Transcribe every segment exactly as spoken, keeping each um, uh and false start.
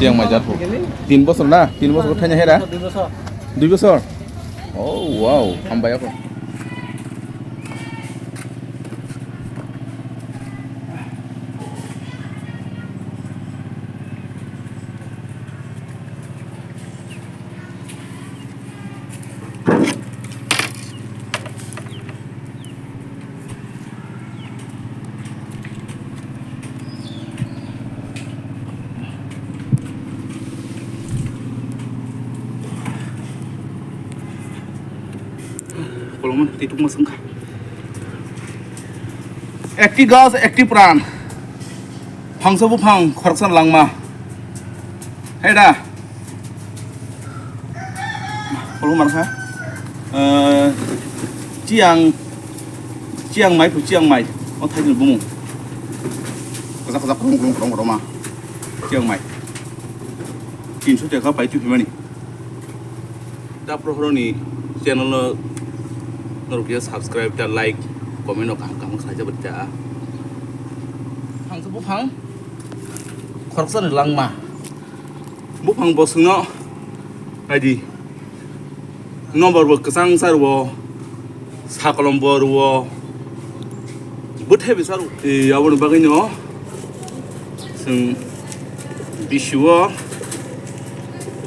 Yang mai jat. Tin bosor na? Tin bosor thaina hera? Dui bosor. Oh, wow. Hambai ako. Kolomani twi tukma swngkha. Ekti gas, ekti pran. Phangsa buphang khoroksa langma. Hai da. Kolom mankha. Eh, chiang, chiang mai phu chiang mai. O thaini bumung. Kasa kasa krung krung krung krung ma. Chiang mai. Tinso taka pai tu phimani. Da prohoroni channel no norok ya subscribe ta like comment no kaham kaham khlai jabri ta. Phangsa buphang khoroksa ni langma. Buphang bosongno naidi. Nokbar bo kwchang sa rwo, sakolom bo rwo, bwthai bo sa rwo. Tei aboni bagwino chwng bisio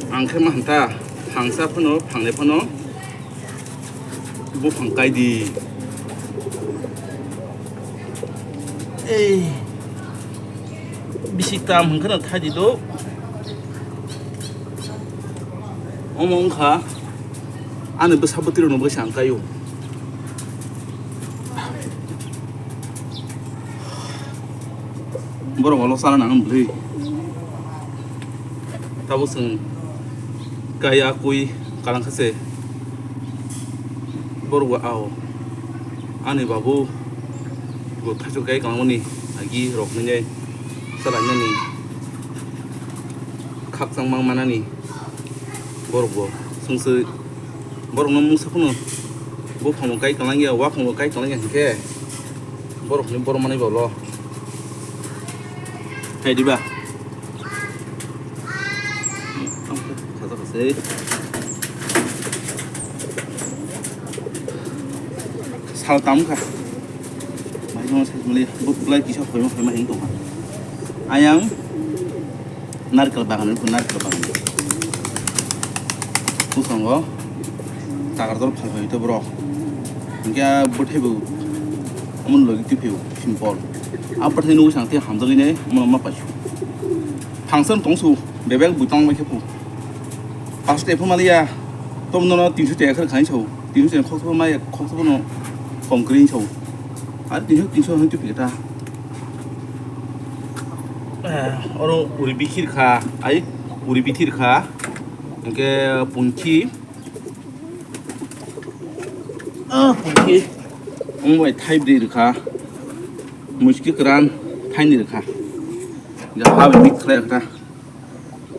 ang khe ma hwn ta, phangsa phano, phangnai phano buphang kai di. Ei, bisi tam hwn kheno thai di do. Omo wngkha ani bwsa bwtwi rokno bwsa ang kaio. Borok ulo chana nang bwlwi. Tabuk chwng kaya kui kalang kha se. Borok bo ao ani babu bo thaichuk kai kalangmani agi rok hinwi chalainani khakchangma manani borok bo chwngse borokno mungsa phano buphang bo kai kalangya, waphang bo kai kalangya hinkhe borokni borok manwi ba ulo. Hai diba? Khaja khasai. Sal tam kha. Mai no sai mali bu-, bulai kisa khoima khoima hing tongkha. Ayang narikal bagan, narikal bagan. Kusongo tagar dol phal phai to bro. Hinkhe bwthai bo amon logi twi phai simple. A bwthai nugwi sang te hamjagwi ne amon ma pasu. Function tongsu bebak bui tong bai khe phu. Pasto epho maliya, tom nono tinso taka khar khain so. Tinso taka khoksa maya, khoksa no kom kri so. Ar tinso, tinso hwn tu pita. Eh, oro uri bithir kha, ai uri bithir kha. Hinkhe punchi. Ah, punchi. Ong bai thai bri rwkha. Muski kwran thaini rwkha. Ga ha bai mix khlai rwkha.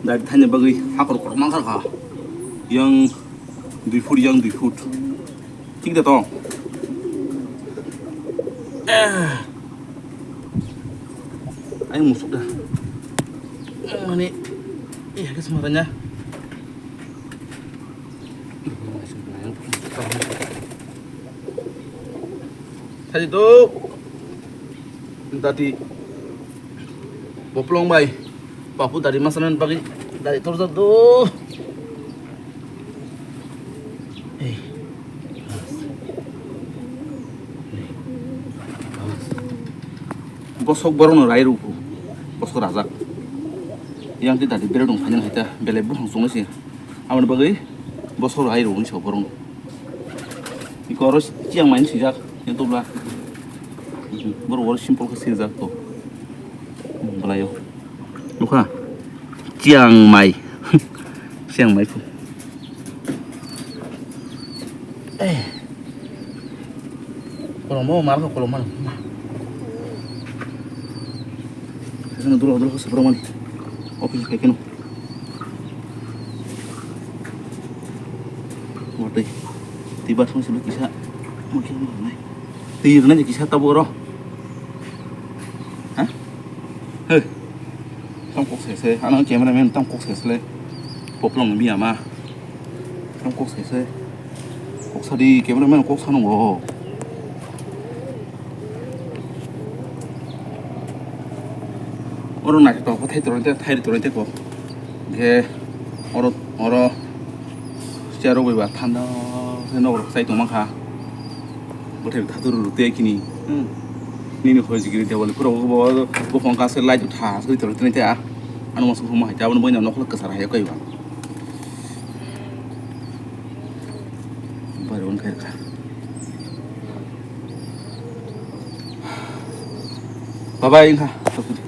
Dai thaini bagwi hakor kotor mang kha. Yang dui foot, yang dui foot. Thik da tong. Ai musuk da. Mane, eh, hakhe smaranya. Thai do. Dati. Boplong bai. Papu dari masanan bagwi dari torjak do. Eh. Bosok borokno rai rw phu. Bosok rajak. Yang ti dati bere dong phanya hai ta. Belai buphang chungo se. Aboni bagwi bosok rai rw ni sok borokno. Iko oro chiang mai swijak, yang tubla. Borok oro simple khe swijak to. Bwlaio. Nukha? Chiang mai. Chiang mai phu. Eh. Kolom o mar ko kolom mar. Dula dula ko sebrang mani. Office kai keno. Watwi. Twi bathang silo kisa. Mungkin mana? Twi rwna je kisa tabo oro. Ha? He. Tam kok se se, ano cameraman tam kok se se le. Poplong ni biyama. Tam kok se se. Kok sadi cameraman kok sano go. Oro naithotok khe thai toroi te, thai toroi te ko. Khe oro, oro chair rok bai ba thanda khe nok rok chai tongma kha. Bwthai thathuru rw tei kini. Hmm. Nini hoi jigiri table phuru bo, bo, bo phone ka se light tha se tor tini te a. Ano mosok homa hai ta, abo boina nokla kwchar hai kai ba. Bari on khair kha. Bye bye, wngkha.